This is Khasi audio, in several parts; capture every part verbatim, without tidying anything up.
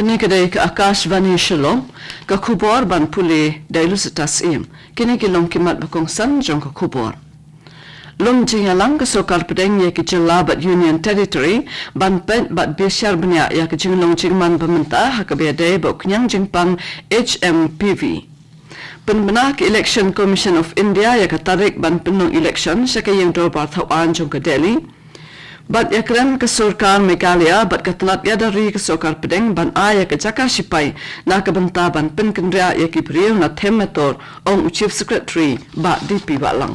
Kane ka dei ka Akashvani Shillong, ka khubor ban pule da i Lucetta Syiem. Kine ki long ki mat ba kongsan jong ka khubor. Lum jingïalang ka Sorkar Pdeng ïa ki jylla bad Union Territory ban peit bad bishar bniah ïa ka jinglong jingman ba mynta ha kaba ïadei bad u khñiang jingpang H M P V. Pynbna ka Election Commission of India ïa ka tarik ban pynlong election sha ka ïing dorbar thaw aiñ jong ka Delhi. Bad ïakren ka Sorkar Meghalaya bad ka tnat ïada ri ka Sorkar Pdeng ban ai ïa ka jaka shipai na ka bynta ban pynkynriah ïa ki briew na them metor, ong u Chief Secretary Bah D P Wahlang.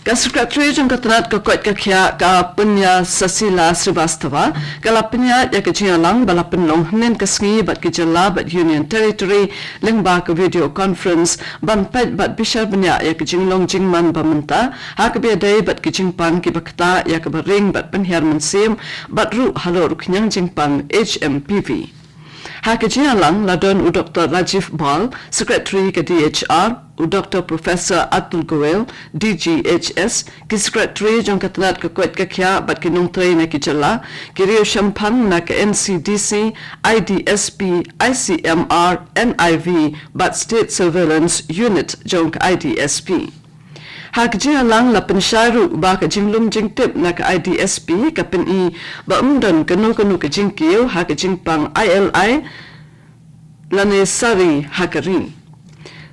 Ka Secretary jong ka tnat ka koit ka khiah ka Punya Sasila Srivastava ka la pynïaid ïa ka jingïalang ba la pynlong hynnin ka sngi bad ki jylla bad Union Territory lyngba ka video conference ban peit bad bishar bniah ïa ka jinglong jingman ba mynta ha kaba ïadei bad ki jingpang kiba ktah ïa kaba ring bad pynhiar mynsiem bad ruh halor u khñiang jingpang H M P V. Ha ka jingïalang la don u Doktor Rajiv Bal, Secretary ka D H R, u Doktor Professor Atul Goel, D G H S, ki Secretary jong ka tnat ka koit ka khiah bad ki nongtrei na ki jylla, ki riewshemphang na ka N C D C, I D S P, I C M R, N I V bad State Surveillance Unit jong ka I D S P. Ha ka jingïalang la pynshai ruh ba ka jinglum jingtip na ka I D S P ka pyni ba ym don kano kano ka jingkiew ha ka jingpang I L I lane sari ha ka ri.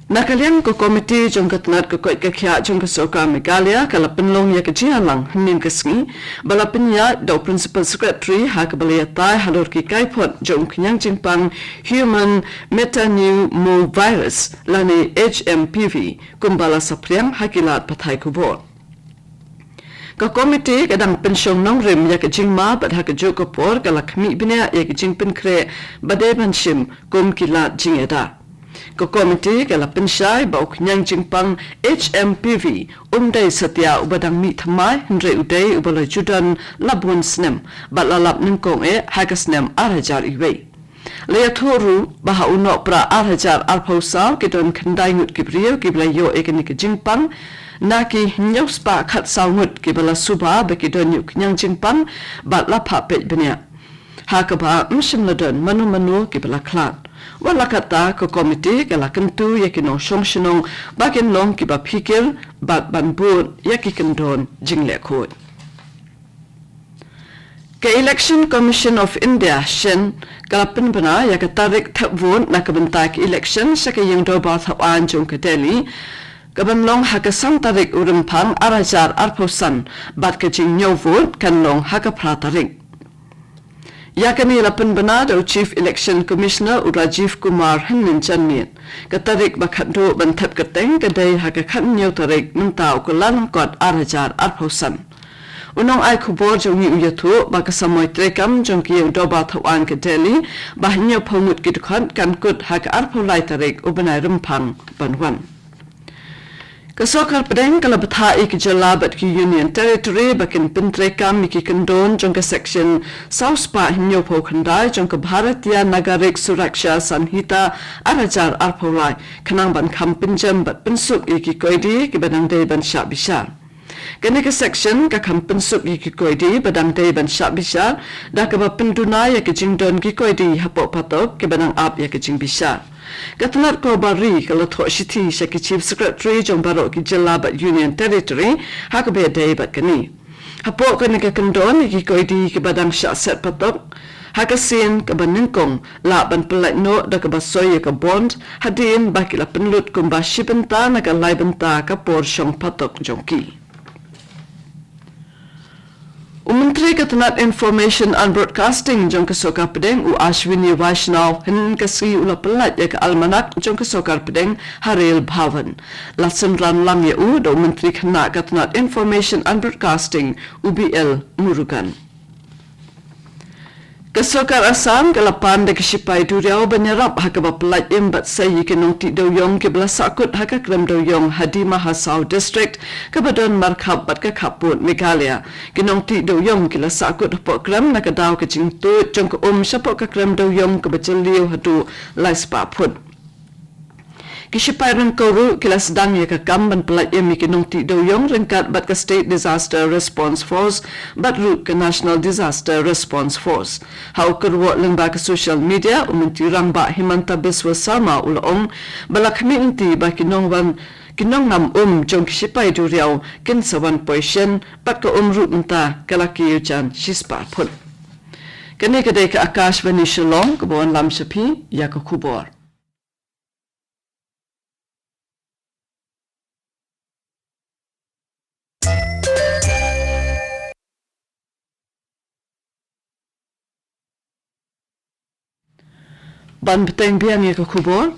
Na ka liang ka komiti jong ka tnat ka koit ka khiah jong ka Sorkar Meghalaya ka la pynlong ïa ka jingïalang hynnin ka sngi ba la pynïaid da u Principal Secretary ha kaba la ïatai halor ki kaiphod jong u khñiang jingpang Human Metapneumovirus lane H M P V kumba la saphriang ha ki lad pathai khubor. Ka komiti ka dang pynshong nongrim ïa ka jingma bad ha kajuh ka por ka la khmih bniah ïa ka jingpynkhreh ba dei ban shim kum ki lad jingïada. Ka komiti ka la pynshai ba u khñiang jingpang H M P V um dei satia uba dang mih thymmai hynrei u dei uba la ju don la bun snem bad la lap nyngkong eh ha ka snem ar hajar wei. La ïathuh ruh ba ha u Nohprah ar hajar arphew saw ki don khyndai ngut ki briew kiba la ïoh ïa kane ka jingpang na ki hynñiew spah khatsaw ngut kiba la suba ba ki don ïa u khñiang jingpang bad la phah peit bniah. Ha kaba ym shym la don mano mano kiba la khlad. Wat la katta ka komiti ka la kyntu ïa ki nongshong shnong ba kin long kiba phikir bad ban bud ïa ki kyndon jingleh khuid. Ka Election Commission of India, shin, ka la pynbna ïa ka tarik thep vote na ka bynta ka election sha ka ïing dorbar thaw aiñ jong ka Delhi, kaban long ha ka san tarik u Rymphang ar hajar arphew san bad ka jingñiew vote kan long ha ka phra tarik. Ïa kane la pynbna da u Chief Election Commissioner u Rajiv Kumar hynnin janmiet. Ka tarik ba khatduh ban thep kyrteng ka dei ha ka khathynñiew tarik mynta u Kyllalyngkot ar hajar arphew san. U nongai khubor jong ngi u ïathuh ba ka samoi treikam jong ka ïing dorbar thaw aiñ ka Delhi ba hynñiewphew ngut ki dkhot kan kut ha ka arphew lai tarik u bnai Rymphang ban wan. Ka Sorkar Pdeng ka la bthah ïa ki jylla bad ki Union Territory ba kin pyntreikam ïa ki kyndon jong ka Section saw spah hynñiewphew khyndai jong ka Bharatiya Nagarik Suraksha Sanhita ar hajar arphew lai khnang ban kham pynjem bad pynsuk ïa ki koidi kiba dang dei ban shah bishar. Kane ka section ka kham pynsuk ïa ki koidi ba dang dei ban shah bishar da kaba pynduna ïa ka jingdon ki koidi hapoh phatok kiba dang ap ïa ka jingbishar. Ka tnat Kobar Ri ka la thoh shithi sha ki Chief Secretary jong baroh ki jylla bad Union Territory ha kaba ïadei bad kane. Hapoh kane ka kyndon ïa ki koidi kiba dang shah set phatok ha ka sien kaba nyngkong lah ban pyllait noh da kaba soi ïa ka bond hadien ba ki la pynlut kumba shi bynta na ka lai bynta ka por shong phatok jong ki. U Myntri ka tnat Information and Broadcasting jong ka Sorkar Pdeng u Ashwini Vaishnaw hynnin ka sngi u la pyllait ïa ka almanak jong ka Sorkar Pdeng ha Rel Bhavan. La synran lang ïa u da u Myntri khynnah ka tnat Information and Broadcasting u B L Murugan. Ka Sorkar Assam ka la pan da ki shipai duriaw ban ïarap ha kaba pyllait im bad sei ïa ki nongtih dewïong kiba la sahkut ha ka krem dewïong ha Dima Hasao District kaba don markhap bad ka khappud Meghalaya. Ki nongtih dewïong ki la sahkut hapoh krem na ka daw ka jingtuid jong ka um shapoh ka krem dewïong kaba jylliew haduh lai spah phut. Ki shipai ryngkew ruh ki la sdang ïa ka kam ban pyllait im ïa ki nongtih dewiong ryngkat bad ka State Disaster Response Force bad ruh ka National Disaster Response Force. Ha u kyrwoh lyngba ka social media, u Myntri Rangbah Himanta Biswa Sarma u la ong ba la khmih lynti ba ki nongwan, ki nongngam um jong ki shipai duriaw kin sa wan poi shen bad ka um ruh mynta ka la kiew jan shispah phut. Kane ka dei ka Akashvani Shillong kaba wanlam sha phi ïa ka khubor. Ban bteng biang ïa ka khubor,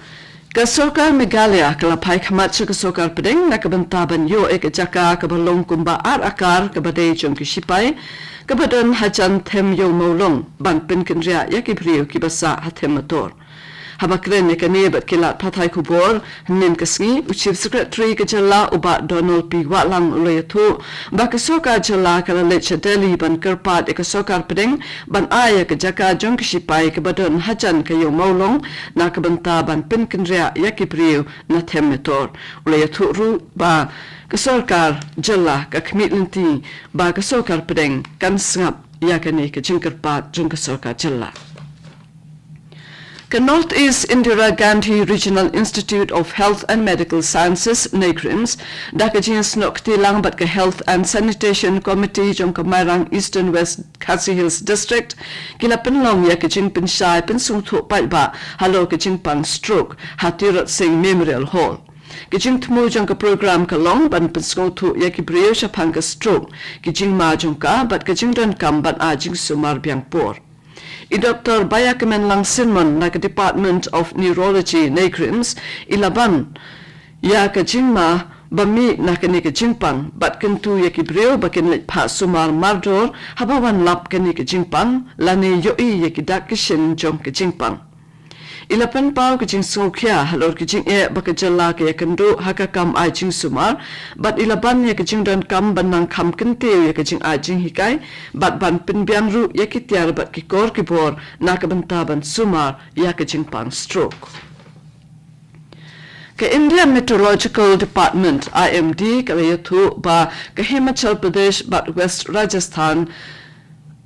ka sorkar Meghalaya ka la phai khmat sha ka sorkar pdeng na ka bynta ban ïoh ïa ka jaka kaba long kumba ar akar kaba dei jong ki shipai, kaba don hajan them Ïew Mawlong, ban pynkynriah ïa ki briew kiba sah ha them Mator. Haba kren ïa kane bad ki lad pathai khubor hynnin ka sngi, u Chief Secretary ka jylla u Bah Donald P Wahlang u la ïathuh ba ka sorkar jylla ka la leit sha Delhi ban kyrpad ïa ka sorkar pdeng ban ai ïa ka jaka jong ki shipai kaba don hajan ka Ïew Mawlong na ka bynta ban pynkynriah ïa ki briew na them Mator. U la ïathuh ruh ba ka sorkar jylla ka khmih lynti ba ka sorkar pdeng kan sngap ïa kane ka jingkyrpad jong ka sorkar jylla. Ka North East Indira Gandhi Regional Institute of Health and Medical Sciences, NEIGRIHMS, da ka jingsnoh kti lang bad ka Health and Sanitation Committee jong ka Mairang Eastern West Khasi Hills District, ki la pynlong ïa ka jingpynshai pynsngewthuh paidbah halor ka jingpang stroke ha Tirot Sing Memorial Hall. Ka jingthmu jong ka program ka long ban pynsngewthuh ïa ki briew shaphang ka stroke, ki jingma jong ka bad ka jingdonkam ban ai jingsumar biang por. I Doktor Baïakmen Langsinmon na ka Department of Neurology, NEIGRIHMS, i la ban ïa ka jingma ba mih na kane ka jingpang bad kyntu ïa ki briew ba kin leit phah sumar mardor haba wan lap kane ka jingpang lane ïohi ïa ki dak ki shin jong ka jingpang. I la pynpaw ka jingsngewkhia halor ka jingeh ba ka jylla ka ïakynduh ha ka kam ai jingsumar, bad i la ban ïa ka jingdonkam ban nang kham kyntiew ïa ka jingai jinghikai bad ban pynbiang ruh ïa ki tiar bad ki kor ki bor na ka bynta ban sumar ïa ka jingpang stroke. Ka Indian Meteorological Department, I M D, ka la ïathuh ba ka Himachal Pradesh bad West Rajasthan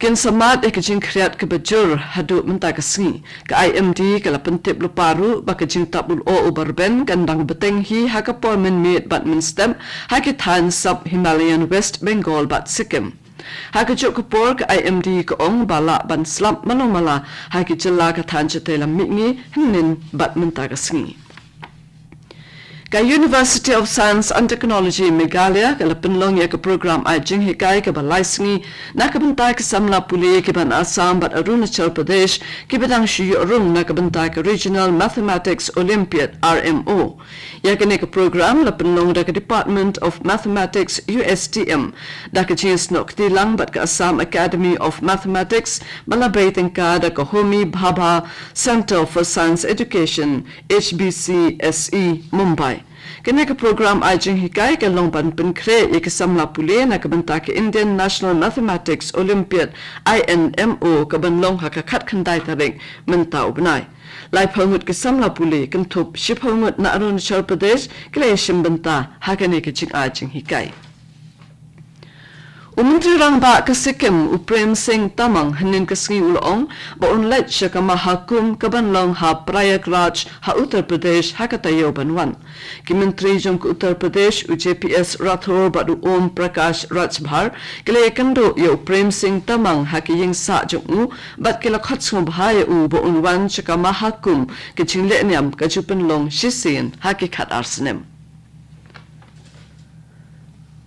kin sa mad ïa ka jingkhriat kaba jur haduh mynta ka sngi. Ka I M D ka la pyntip lypa ruh ba ka jingtap u lyoh uba rben kan dang bteng hi ha ka por mynmiet bad mynstep ha ki thaiñ sub Himalayan West Bengal bad Sikkim. Ha kajuh ka por, ka I M D ka ong ba lah ban slap mano mala ha ki jylla ka thaiñ shatei lam mihngi hynnin bad mynta ka sngi. Ka University of Science and Technology Meghalaya ka la pynlong ïa ka program ai jinghikai kaba lai sngi na ka bynta ki samla pule kiba na Assam bad Arunachal Pradesh kiba dang shu ïoh rung na ka bynta ka Regional Mathematics Olympiad, R M O. Ïa kane ka program la pynlong da ka Department of Mathematics, U S T M, da ka jingsnoh kti lang bad ka Assam Academy of Mathematics, ba la bei tyngka da ka Homi Bhabha Centre for Science Education, H B C S E, Mumbai. Kane ka program ai jinghikai ka long ban pynkhreh ïa ki samla pule na ka bynta ka Indian National Mathematics Olympiad, I N M O, kaban long ha ka khatkhyndai tarik mynta u bnai. Laiphew ngut ki samla pule, kynthup shiphew ngut na Arunachal Pradesh, ki la ïashim bynta ha kane ka jingai jinghikai. U Myntri Rangbah ka Sikkim, u Prem Singh Tamang, hynnin ka sngi u la ong ba un leit sha ka Maha Kumbh kaban long ha Prayagraj ha Uttar Pradesh ha ka taïew ban wan. Ki Myntri jong ka Uttar Pradesh, u J P S Rathore bad u Om Prakash Rajbhar, ki la ïakynduh ïa u Prem Singh Tamang ha ka ïing sah jong u bad ki la khot sngewbha ïa u ba un wan sha ka Maha Kumbh, ka jingleh niam ka ju pynlong shisien ha ki khatar snem.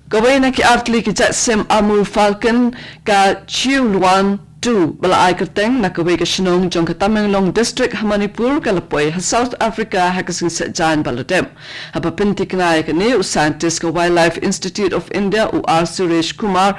Kawei na ki artylli ki jait sim Amur Falcon, ka Chiu Luan two, ba la ai kyrteng na kawei ka shnong jong ka Tamenglong District ha Manipur, ka la poi ha South Africa ha ka sngi Saitjaiñ ba la dep. Haba pynthikna ïa kane, u scientist ka Wildlife Institute of India, u R Suresh Kumar,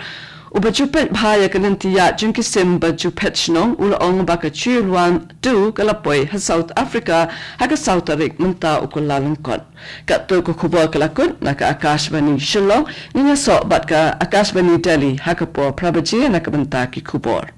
uba ju peit bha ïa ka lynti ïaid jong ki sim ba ju phet shnong, u la ong ba ka Chiu Luan two ka la poi ha South Africa ha ka saw tarik mynta u Kyllalyngkot. Katto ka khubor ka la kut na ka Akashvani Shillong, ngin ïasoh bad ka Akashvani Delhi ha ka por phra baje na ka bynta ki khubor.